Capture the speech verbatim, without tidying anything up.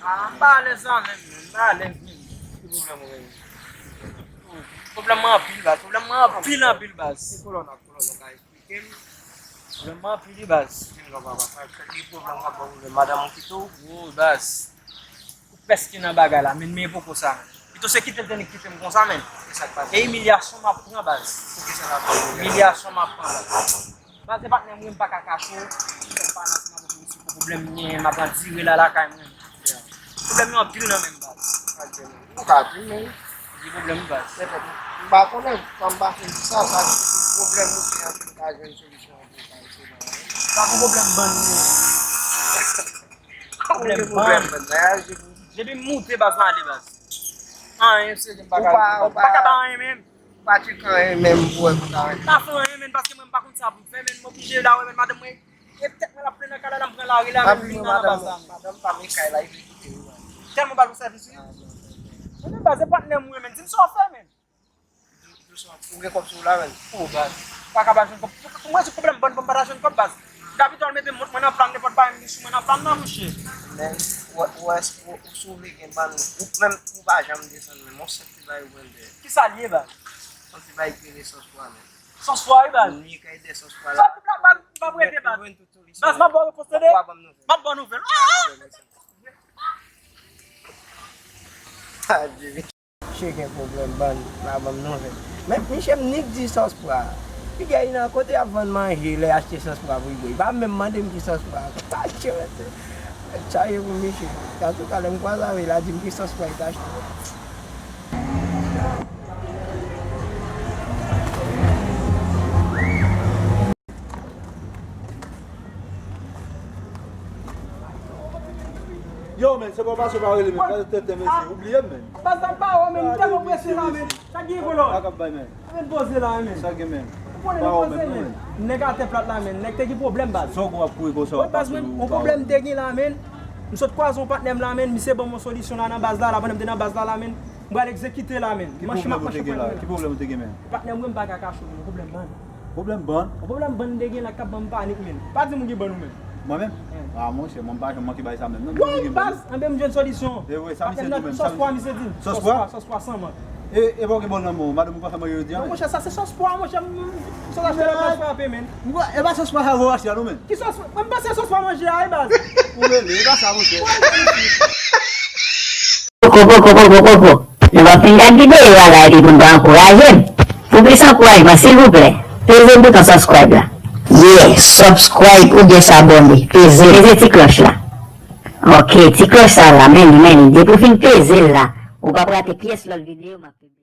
Ah, m pa alèz la menm, menm. M pa alèz menm. Ki pwoblèm ou genyen? Pwoblèm mwen anpil, baz. Pwoblèm mwen anpil, anpil, baz. Se kolòn ak kolòn, ou ka eksplike m? Pwoblèm mwen anpil, wi, baz. Ki pwoblèm k ap ba w pwoblèm? Madanm ou kite w? Wi, baz. Ou prèske nan bagay la, men, men poko sa, men. Pito se kite l te nik kite m konsa, men. E imilyasyon m ap pran, baz. Imilyasyon m ap pran, baz. Baz, se patnè m, wi, m pa ka kache w. Fè m pale ansanm avèk ou sou pwoblèm m genyen, m ap andire la lakay mwen. Pwoblèm yo anpil nan men m, baz. Ou ka di, men. Gen pwoblèm, baz. M pa konnen, sa m pase di sa, sa di pwoblèm ou gen an, ou ka jwenn solisyon pou w ka eseye nan men. Pa gen pwoblèm bann, non. Pwoblèm bann. Depi m moute, baz, m ale, baz. Anyen serye m pa ka, pa ka ba anyen menm. Pa tcheke anyen menm pou wè pou ta anyen. Pa fè anyen menm, paske mwen m pa konn sa pou m fè, menm m oblije la wè menm madanm mwen. E tèt mwen l ap plen nan kay la, l ap pran lari la, menm vin nan baz la. Madanm pa men kay la, li vle kite wi. Tèlman bal pou sèvis wi. Mwen menm baz, se patnè m wi, menm di m sa w fè menm. Ou gen kòb sou ou la menm? O baz, pa ka pa jwenn kòb. Pou mwen se pwoblèm bann, pou m pa ta jwenn kòb baz. David al mete mont mwen nan plan, nenpòt bagay m gen sou mwen nan plan nan monchè. Men ou wè, ou wè, ou, si w vle gen bann, ou menm ou pa janm desann menm, yon sèl ti bagay ou pran dèyè. Kisa l ye baz? Yon ti bagay ki rele sòs pwa menm. Sòs pwa wi baz. Ni kay de sòs pwa la. Sa tout la baz, m p ap rete baz. Baz, m ap ba w repons tande. M ap ba w nouvèl. Ah! Misye gen pwoblèm bann, pa ban m nouvèl. Men misye m nik di sòs pwa. Piga li nan kote y ap vann manje, lè y achte sòs pwa pou l bwè. Li pa menm mande m ki sòs pwa. Pa tcheke. Chaje pou misye. Antouka, lè m kwaze avè l, l a di m ki sòs pwa li t achte. Yo, men, se pa pase pa rele, men, gade tenten mesye, ou bliye m, men. Baz la pa wè, men, m tèlman prese la, men. Sa ki gen kolòn? Sa k ap bay, men. Men poze la, men. Sa gen, men. Ou konnen nou poze, men. Nèg atè plat la, men. Nèg te gen pwoblèm, baz. Sa w ap kouri konsa? Wè, baz, men, yon pwoblèm te gen la, men. M sot kwaze yon patnè m la, men. Misye ban m yon solisyon la nan baz la, la, pandan m te nan baz la, la, men. M pral egzekite la, men. Ki pwoblèm ou te gen la? Ki pwoblèm ou te gen, men? Patnè m, wi, m pa ka kache w, men, pwoblèm bann. Pwoblèm bann? Yon pwoblèm bann m te gen la k ap ban m panik, men. Pa di m ou gen bann ou menm. Mwen menm? A, monchè, mwen m pa janm manke bay sa menm, non. Wi, baz, anben m jwenn solisyon. E wi, sa misye di menm? Sòs pwa, misye di m. Sòs pwa? Sòs pwa san mank. E, e pa w gen bòl nan men w, madanm ou pa fè manje jodi a, men? Non, monchè, sa se sòs pwa, monchè, m, m sot achte la, baz, frape, men. E pa sòs pwa sa yo achte a, non, men? Ki sòs? Mwen m panse sòs pwa manje a, wi, baz. Ou rele, e pa sa, monchè. Poko, poko, poko, poko. Nou va fin gad videyo a la epi moun va ankouraje m. Pou plis ankourajman, silvouplè, peze bouton subscribe la. Yeah, subscribe oubyen s'abonner. Peze, peze ti klòch la. Ok, ti klòch sa la, men li, men li. Depi w fin peze l la, ou p ap rate pyès lòt videyo m ap pibliye.